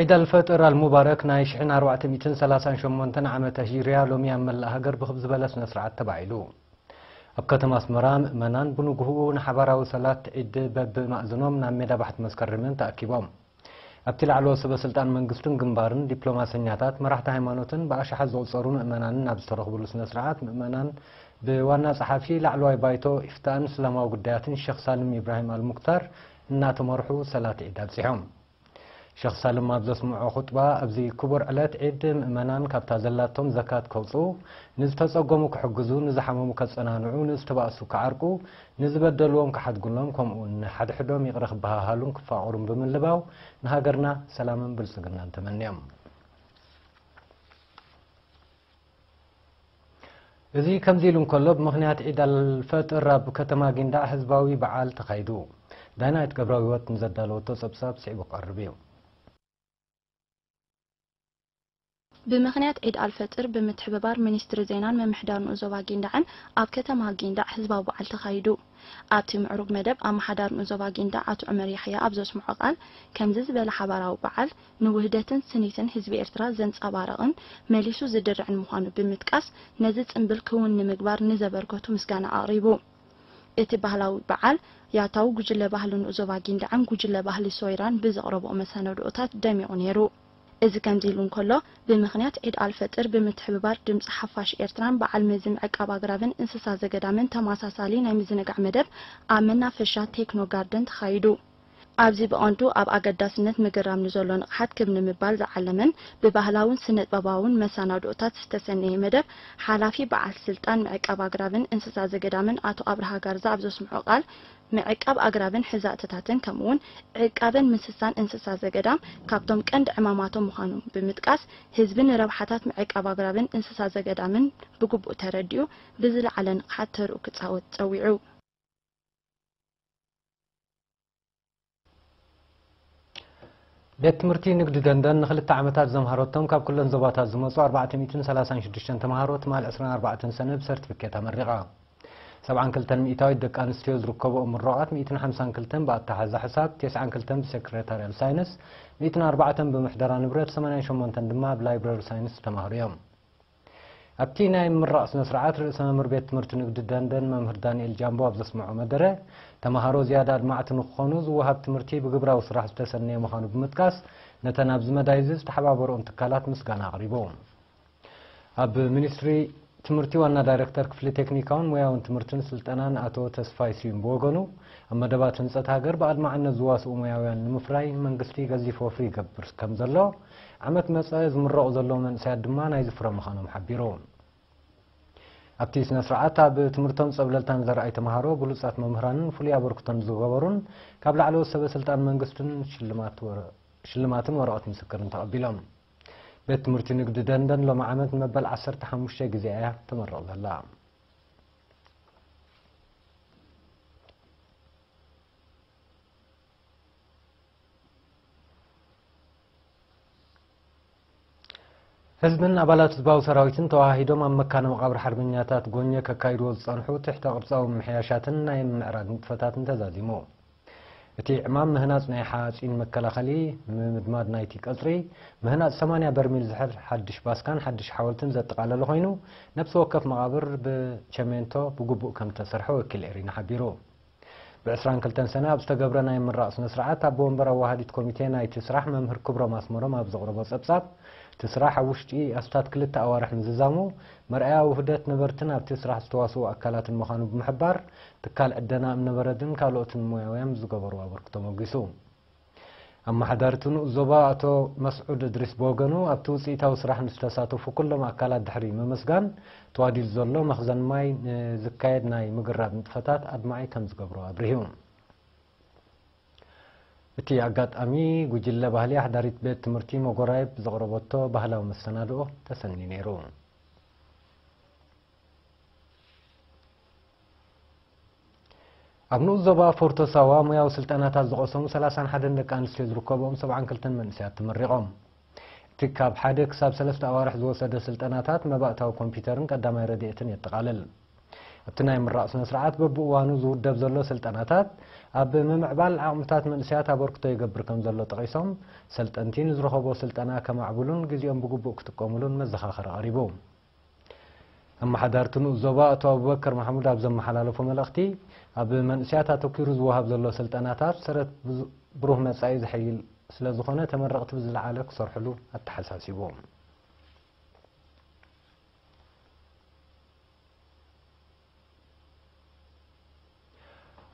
ዒድ ኣልፈጥር ኣልሙባረክ ናይ ሽሕን ኣርባዕተ ሚእትን ሰላሳን ሸሞንተን ዓመተ ሂጅርያ ሎሚ ኣብ መላእ ሃገር ብኽብ ዝበለ ስነ ስርዓት ተባዒሉ። ኣብ ከተማ ኣስመራ ምእመናን ብንግህኡ ንሓባራዊ ሰላት ዒድ በብማእዝኖም ናብ ሜዳ ባሕቲ መስከረምን ተኣኪቦም። ኣብቲ ላዕለዎት ሰበ ስልጣን መንግስትን ግንባርን፣ ዲፕሎማሰኛታት፣ መራሕቲ ሃይማኖትን ብኣሽሓት ዝቑጸሩ ምእመናንን ኣብ ዝተረኽብሉ ስነ ስርዓት፣ ምእመናን ብዋና ጸሓፊ ላዕለዋይ ባይቶ ኢፍታእን እስላማዊ ጉዳያትን ሸኽ ሳልም ኢብራሂም ኣልሙክታር እናተመርሑ ሰላት ዒድ ኣብጺሖም። ሸኽ ሳልም ኣብ ዘስምዖ ኹጥባ፣ ኣብዚ ክቡር ዕለት ዒድ ምእመናን ካብታ ዘላቶም ዘካት ከውጽኡ፣ ንዝተጸገሙ ክሕግዙ፣ ንዝሓመሙ ከጸናንዑ፣ ንዝተባእሱ ክዓርቁ፣ ንዝበደልዎም ክሓድጉሎም፣ ከምኡውን ንሓድሕዶም ይቕረ ክበሃሃሉን ክፋቐሩን ብምልባው፣ ንሃገርና ሰላምን ብልጽግናን ተመንዮም። እዚ ከምዚ ኢሉ እንከሎ፣ ብምኽንያት ዒድ ኣልፈጥር ኣብ ከተማ ጊንዳዕ ህዝባዊ በዓል ተኻይዱ። ዳይናይት ገብረህይወት ንዘዳለወቶ ጸብጻብ ስዒቡ ክቐርብ እዩ። ብምኽንያት ዒድ ኣልፈጥር ብምትሕብባር ሚኒስትሪ ዜናን ምምሕዳር ንኡስ ዞባ ጊንዳዕን ኣብ ከተማ ጊንዳዕ ህዝባዊ በዓል ተኻይዱ። ኣብቲ ምዕሩግ መደብ ኣመሓዳሪ ንኡስ ዞባ ጊንዳዕ ኣቶ ዑመር ያሕያ ኣብ ዘስምዖ ቃል፣ ከምዚ ዝበለ ሓባራዊ በዓል ንውህደትን ስኒትን ህዝቢ ኤርትራ ዘንጸባርቕን መሊሱ ዝድርዕን ምዃኑ ብምጥቃስ፣ ነዚ ጽምብል ክውን ንምግባር ንዘበርከቱ ምስጋና ኣቕሪቡ። እቲ ባህላዊ በዓል ያታዊ ጉጅለ ባህሊ ንኡስ ዞባ ጊንዳዕን ጉጅለ ባህሊ ሶይራን ብዘቕረብኦ መሰናድኦታት ደሚቑ ነይሩ። እዚ ከምዚ ኢሉ እንከሎ፣ ብምኽንያት ዒድ ኣልፈጥር ብምትሕብባር ድምጺ ሓፋሽ ኤርትራን በዓል መዚ ምዕቃብ ኣግራብን እንስሳ ዘገዳምን ተመሳሳሊ ናይ ምዝንጋዕ መደብ ኣብ መናፈሻ ቴክኖ ጋርደን ተኻይዱ። ኣብዚ ብቐንዱ ኣብ ኣገዳስነት ምግራም ንዘሎ ንቕሓት ክብ ንምባል ዝዓለመን ብባህላውን ስነ-ጥበባውን መሰናድኦታት ዝተሰነየ መደብ፣ ሓላፊ በዓል ስልጣን ምዕቃብ ኣግራብን እንስሳ ዘገዳምን ኣቶ ኣብርሃ ጋርዛ ኣብ ዘስምዖ ቃል፣ ምዕቃብ ኣግራብን ሕዛእትታትን ከምኡውን ዕቃበን ምስሳን እንስሳ ዘገዳም ካብቶም ቀንዲ ዕማማቶም ምዃኑ ብምጥቃስ፣ ህዝቢ ንረብሓታት ምዕቃብ ኣግራብን እንስሳ ዘገዳምን ብግቡእ ተረዲኡ ብዝለዓለ ንቕሓት ተርኡ ክጻወት ጸዊዑ። ቤት ትምህርቲ ንግዲ ደንደን ንኽልተ ዓመታት ዘምሃረቶም ካብ ኩለን ዞባታት ዝመጹ ኣርባዕተ ሚእትን ሰላሳን ሽዱሽተን ተምሃሮ ትማል ዕስራን ኣርባዕተን ሰነ ብሰርቲፊኬት ኣመሪቓ። ሰብዓን ክልተን ሚእታዊት ደቂ ኣንስትዮ ዝርከብኦ ምሩቓት፣ ሚእትን ሓምሳን ክልተን ብኣተሓዛ ሕሳብ፣ ተስዓን ክልተን ብሴክሬታርያል ሳይንስ፣ ሚእትን ኣርባዕተን ብምሕደራ ንብረት፣ ሰማንያን ሸሞንተን ድማ ኣብ ላይብረሪ ሳይንስ ዝተማህሩ እዮም። ኣብቲ ናይ ምምራቕ ስነ ስርዓት፣ ርእሰ መምህር ቤት ትምህርቲ ንግዲ ደንደን መምህር ዳንኤል ጃምቦ ኣብ ዘስምዖ መደረ፣ ተምሃሮ ዝያዳ ኣድማዕቲ ንክኾኑ ዝወሃብ ትምህርቲ ብግብራዊ ስራሕ ዝተሰነየ ምዃኑ ብምጥቃስ፣ ነተን ኣብዚ መዳይ እዚ ዝተሓባበርኦም ትካላት ምስጋና ኣቕሪቡ። ኣብ ሚኒስትሪ ትምህርቲ ዋና ዳይሬክተር ክፍሊ ቴክኒካውን ሞያውን ትምህርትን ስልጠናን ኣቶ ተስፋይ ስዩም ብወገኑ፣ ኣብ መደባት ህንጸት ሃገር ብኣድማዕነት ዝዋስኡ ሞያውያን ንምፍራይ መንግስቲ ገዚፍ ወፍሪ ይገብር ከም ዘሎ፣ ዓመት መጸ ዝምረቑ ዘለዉ መንእሰያት ድማ ናይዚ ፍረ ምዃኖም ሓቢሩ። ኣብቲ ስነ ስርዓት ኣብ ትምህርቶም ጸብለልታን ዘርኣይ ተምሃሮ፣ ብሉጻት መምህራንን ፍሉይ ኣበርክቶን ዝገበሩን ካብ ላዕለዎት ሰበ ስልጣን መንግስትን ሽልማት ወረ-፣ ሽልማትን ወረቐት ምስክርን ተቐቢሎም። ቤት ትምህርቲ ንግዲ ደንደን ሎሚ ዓመት ንመበል ዓሰርተ ሓሙሽተ ግዜ እያ ተመርቕ ዘላ። ህዝብን ኣባላት ህዝባዊ ሰራዊትን ተዋሃሂዶም ኣብ መካነ መቓብር ሓርበኛታት ጎኘ ከካይድዎ ዝጸንሑ ትሕተ ቅርጻዊ ምምሕያሻትን ናይ ምምዕራግ ንጥፈታትን ተዛዚሙ። እቲ ዕማም ምህናጽ ናይ ሓጺን መከላኸሊ፣ ምምድማድ ናይቲ ቀጽሪ፣ ምህናጽ ሰማንያ በርሚል ዝሕል ሓድሽ ባስካን ሓድሽ ሓወልትን ዘጠቓለለ ኮይኑ፣ ነፍሲ ወከፍ መቓብር ብቸሜንቶ ብግቡእ ከም ዝተሰርሐ ወኪል ኤሪና ሓቢሩ። ብዕስራን ክልተን ሰነ ኣብ ዝተገብረ ናይ ምምራቕ ስነ ስርዓት፣ ኣቦ ወንበር ኣዋሃዲት ኮሚቴ ናይቲ ስራሕ መምህር ክብሮም ኣስመሮም ኣብ ዘቕረቦ ጸብጻብ፣ እቲ ስራሕ ኣብ ውሽጢ ኣስታት ክልተ ኣዋርሕ ምዝዛሙ፣ መርኣያ ውህደት ነበርትን ኣብቲ ስራሕ ዝተዋስኡ ኣካላትን ምዃኑ ብምሕባር፣ ትካል ዕደና እምነበረድን ካልኦትን ሞያውያን ዝገበርዎ ኣበርክቶ ሞጊሱ። ኣመሓዳሪ እቲ ንኡስ ዞባ ኣቶ መስዑድ እድሪስ ብወገኑ፣ ኣብቲ ውጽኢታዊ ስራሕ ንዝተሳተፉ ኩሎም ኣካላት ድሕሪ ምምስጋን፣ ተዋዲዱ ዘሎ መኽዘን ማይ ንዝካየድ ናይ ምግራብ ንጥፈታት ኣድማዒ ከም ዝገብሮ ኣብሪሁ። እቲ ኣጋጣሚ፣ ጉጅለ ባህሊ ኣሕዳሪት ቤት ትምህርቲ መጎራይብ ዘቕረበቶ ባህላዊ መሰናድኦ ተሰንዩ ነይሩ። ኣብ ንኡስ ዞባ ፎርቶ ሳዋ ሞያዊ ስልጠናታት ዝቐሰሙ ሰላሳን ሓደን ደቂ ኣንስትዮ ዝርከብኦም ሰብዓን ክልተን መንእሰያት ተመሪቖም። እቲ ካብ ሓደ ክሳብ ሰለስተ ኣዋርሕ ዝወሰደ ስልጠናታት መባእታዊ ኮምፒውተርን ቀዳማይ ረድኤትን የጠቓልል። ኣብቲ ናይ ምራቕ ስነ ስርዓት በብእዋኑ ዝውደብ ዘሎ ስልጠናታት ኣብ ምምዕባል ዓቕምታት መንእሰያት ኣበርክቶ ይገብር ከም ዘሎ ጠቒሶም፣ ሰልጠንቲ ንዝረኸቦ ስልጠና ከማዕብሉን ግዜኦም ብግቡእ ክጥቀሙሉን መዘኻኸሪ ቀሪቡ። ኣመሓዳርቲ ንኡስ ዞባ ኣቶ ኣቡበከር ማሕሙድ ኣብ ዘመሓላለፎ መልእኽቲ፣ ኣብ መንእሰያት ኣተኪሩ ዝወሃብ ዘሎ ስልጠናታት ሰረት ብዙ- ብሩህ መጻኢ ዘሐይል ስለ ዝኾነ ተመረቕቲ ብዝለዓለ ክሰርሕሉ ኣተሓሳሲቡ።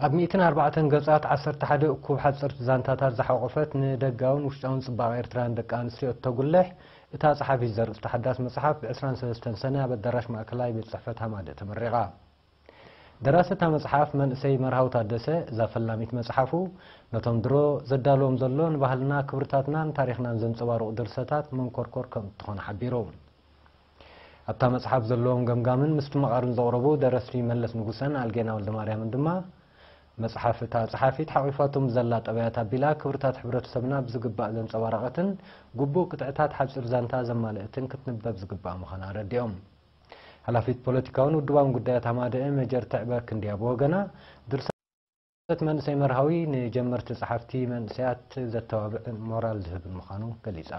ኣብ ሚእትን ኣርባዕተን ገጻት ዓሰርተ ሓደ እኩብ ሓጸርቲ ዛንታታት ዝሓቖፈት ንደጋውን ውሽጣውን ጽባቐ ኤርትራን ደቂ ኣንስትዮ እተጉልሕ እታ ጸሓፊት ዘርእስታ ሓዳስ መጽሓፍ ብ ዕስራን ሰለስተን ሰነ ኣብ ኣዳራሽ ማእከላይ ቤት ጽሕፈት ሃማደ ተመሪቓ። ደራሲ እታ መጽሓፍ መንእሰይ መርሃዊ ታደሰ እዛ ፈላሚት መጽሓፉ ነቶም ድሮ ዘዳልዎም ዘሎ ንባህልና ክብርታትናን ታሪኽናን ዘንጸባርቑ ድርሰታት መንኮርኮር ከም እትኾነ ሓቢሩ። ኣብታ መጽሓፍ ዘለዎም ገምጋምን ምስትምቓርን ዘቕረቡ ደረስቲ መለስ ንጉሰን ኣልጌና ወልደማርያምን ድማ፣ መጽሓፍ እታ ጸሓፊት ሓቒፋቶም ዘላ ጠባያት ኣቢላ ክብርታት ሕብረተሰብና ብዝግባእ ዘንጸባረቐትን ግቡእ ቅጥዕታት ሓጺር ዛንታ ዘማልእትን ክትንበብ ዝግባእ ምዃና ኣረዲኦም። ሓላፊት ፖለቲካውን ውድባውን ጉዳያት ሃማደአ ሜጀር ትዕበ ክንድያ ብወገና፣ ድርሰት መንእሰይ መርሃዊ ንጀመርቲ ጸሓፍቲ መንእሰያት ዘተባብዕን ሞራል ዝህብን ምዃኑ ገሊጻ።